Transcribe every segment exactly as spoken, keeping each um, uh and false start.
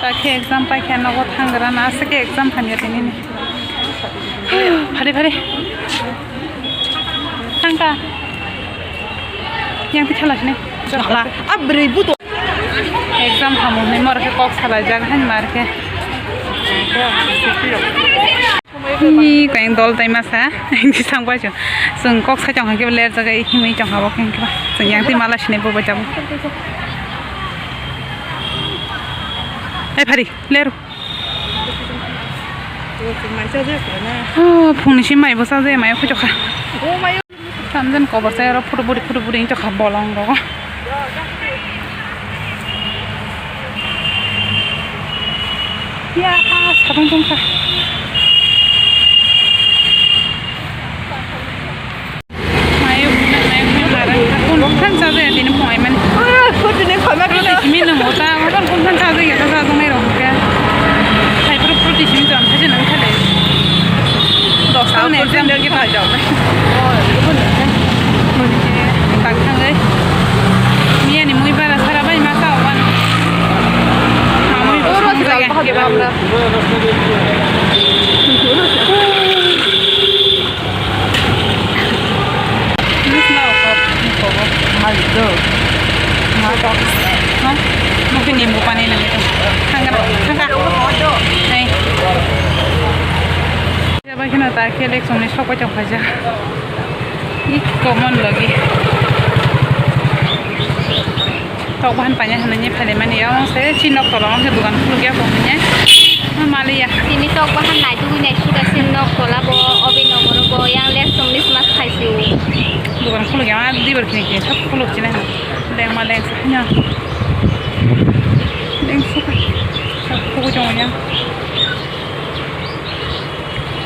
Ta khe exam paikha nogo thanggra na, aswk khe exam hamya tini ni. Phari phari. Thangkha. Yang ti khala sini. Khala. Abri buto. Exam hamu ni mor khe kok salai jak han mar khe. Hi, kayang dol tai masa. Hindi sang bai chwng. Chwng kok sai tong khe ler jaga himwi tong habo khe. Chwng yang ti mala sini bo bai jabo. Ai phari, ler. Oh, phungni si mai bo sa je mai khujo kha. Tamjani kobor sai oro photo buri photo buri wng tongkha bolong rogo. Ya, sabong tongkha. Mayung, mayung, mayung, mayung, mayung. Kun, kun than sa jaya tini phungai mani. Ah, kun tini khama kena. Roti simi nang ota, ota kun than sa jaya, sa sa jong nai rok ke. Hai pro, roti simi jam sa jaya nang thale. Dosta ne jam ke pa jam. Oh, kun. Tak thang ai. Miya ni mui bara sara bai ma sa wan. Ma mui. Oh, roti jam pa jam. Mungkin nimbu pani nang itu. Thangka, thangka. Hei. Siapa kena tak kelek songni sokoi tong kaja. Ih, common lagi. Tok bahan panya hwnwi phailaimani, omo se chini nok tola o khe dogan khulukya bo hwnwi maliya. Tini tok bahan naitugwi naisuk se nok tola bo, obi nokoro bo yang lek chwngni sma khaisio. Dogan khulukya ma dibar khini khini sab khuluk chinai. Lengma lengsa hino. Lengsa sab khugui tongo yang.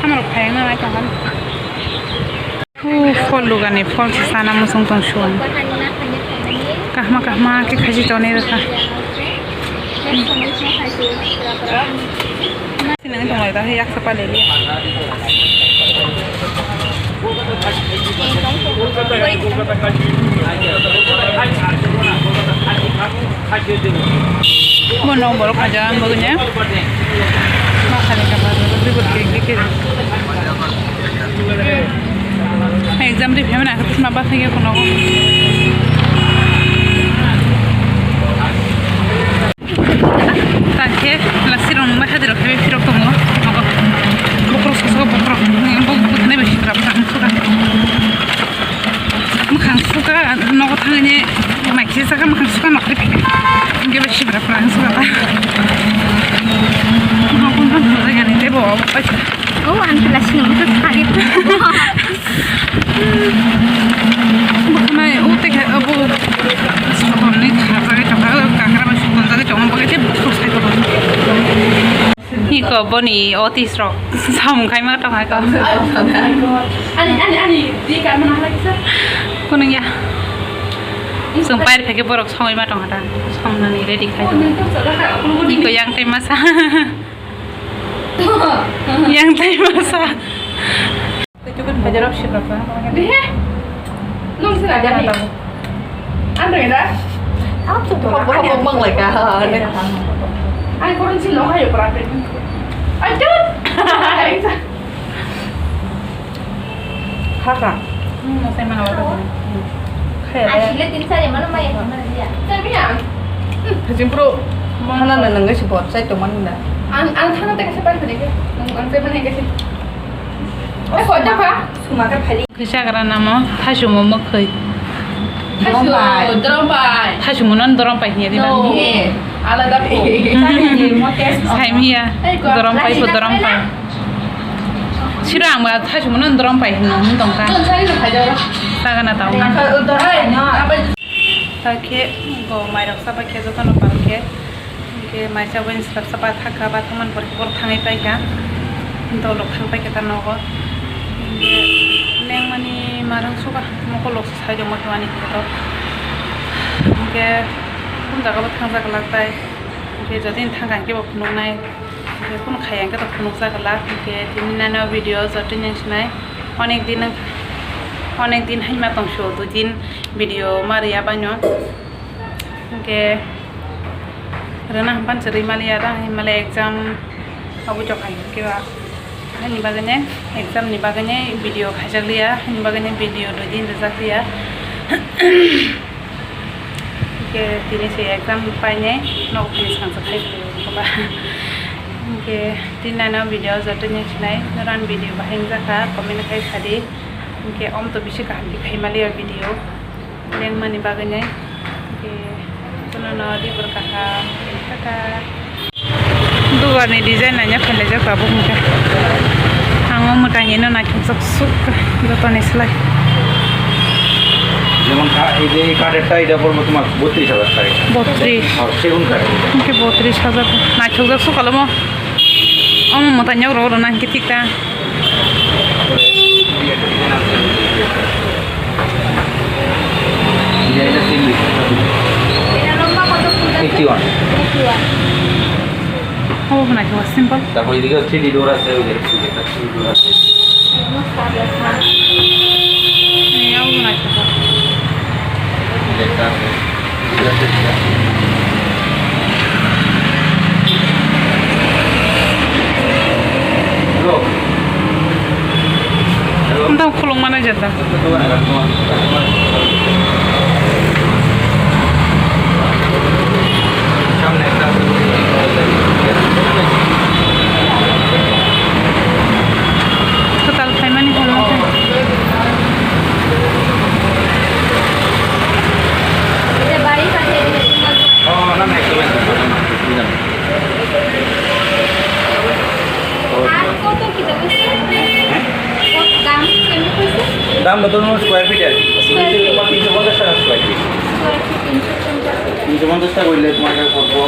Hamarok phaiya nai tongkha. Oh, phol lugani phol se sana muchung tong suan. Kahma kahma khe khachi tonwi rwkha. Sinang tong lai da, yaksa pale liya. Bono borok khaja ang bagwi ne. Ma khani kama rwgwi bo khe khe khe. Exam ri phaimani ang khe twisma bus thangya kuno. Tangkhe lasirok nungma hadirok khe phirok tongo. Bokhorok sosok bokhorok bwkhanai bai sitra bwkha. Mwkhang suka nogo thangni maikhe saka mwkhang suka nokri phika. Hingke bai sibra phrang suka ta. Mwkhang phang phang suka gani tebo paisa. Oh, ang pila sini muka sakit. Bwkhanai o teke abo sotomni kharjagwi tongkha, kakra bai sotomjagwi tongma bagwi tei bwswk sai tongkha. Hiko boni otis rok samung khaima tongkha ko. Ani, ani, ani, di ka mana halai sa. Kunung ya. Sung pair pheke borok songwi ma tongkha ta. Songnani ready khai tongkha. Hiko yang tai masa. Yang tai masa. Hajarok sibra ka. Dehe. Nung sira jani. Ando ida. Apa tu? Apa apa mang lagi? Ai koran si lo hayo perape. Aduh. Haka. Hmm, saya mana apa? Khaya. Asile tin sari mana mai mana dia. Tapi ya. Hajim pro. Mana nang nang si bot sai to mana. Ang ang thana te kasi pan tadi ke. Ang ang te mana kasi. Kisa gra namo thaichungmo mwkhwi. Thaichungmo no dorom pai hiya diba? Alada po. Saimiya dorom pai po dorom pai. Siro ang ba thaichungmo no dorom pai hinwi tongkha. Sagana tao. Takhe go mairok saba khe jotono palkhe. Hingke maisa bai srapsa ba thangkha, ba thangmani pore khe borok thangwi paikha, dolok thang paikha ta nogo. Hingke lengmani marang suka mokol rok sai tongma khe ani hingke to. Hingke kunu jaga bo thangjak lak tai. Hingke jodi thangkha hingke bo phunuknai. Hingke kunu khaiya hingke to phunukjak lak. Hingke tini nani o video jotoni nang sinai. Onek din, onek din hai ma tong sio, dui din video ma riya baino. Hingke Rwna hamphan se rwi maliya da, himale exam abo jokha hinkhe ba. Haini bagwino exam ni bagwino video khaijakliya, haini bagwino video dui din rwjakliya. Hinkhe tini se exam painai nok finish kangsa khai phaiyo ba. Hinkhe tini ano video jotono sinai, noran video bahai wngjakha comment khai sadi. Hinkhe om to bisi kaham khe khai maliya video. Lengmani bagwino. Hinkhe, chwngno no dibor kaham. Tata. Dugarni design naina phailajak tabuk hinkhe. Ang o mwtai ino naithokjak suk jotoni slai. যেমন কা-, এই যে এই কাঠেরটা, এটা পড়বো তোমার বত্রিশ হাজার টাকা। বত্রিশ। আর সেগুন কাঠ। Hinkhe botris hajar. Naithokjak suk kalomo. Omo mwtai nyok rok rwna hinkhe thik ta. এটা সিঙ্গেল। এটা লম্বা কত ফুট আছে? Eighty one. Eighty one. Obo bo naithok simple. তারপর এদিকে থ্রি ডি ডোর আছে, ওই যে একটা থ্রি ডি ডোর আছে। এগুলো সাদা থাক। Ei, obo bo naithok. এটা একটা আছে। Wng tang khulukma nai jata. Kwtal phaimani hwnwi khe. এটা বাড়ির কাছে এনে তোমার আর কত কি দেবো? কত দাম কেমনি কইছে? দাম বর্তমানে স্কোয়ার ফিট আর কি। Square feet. তোমার তিনশো পঞ্চাশ টাকা স্কোয়ার ফিট। স্কোয়ার ফিট তিনশো পঞ্চাশ টাকা। তিনশো পঞ্চাশ টাকা হইলে তোমার এটা পড়বো।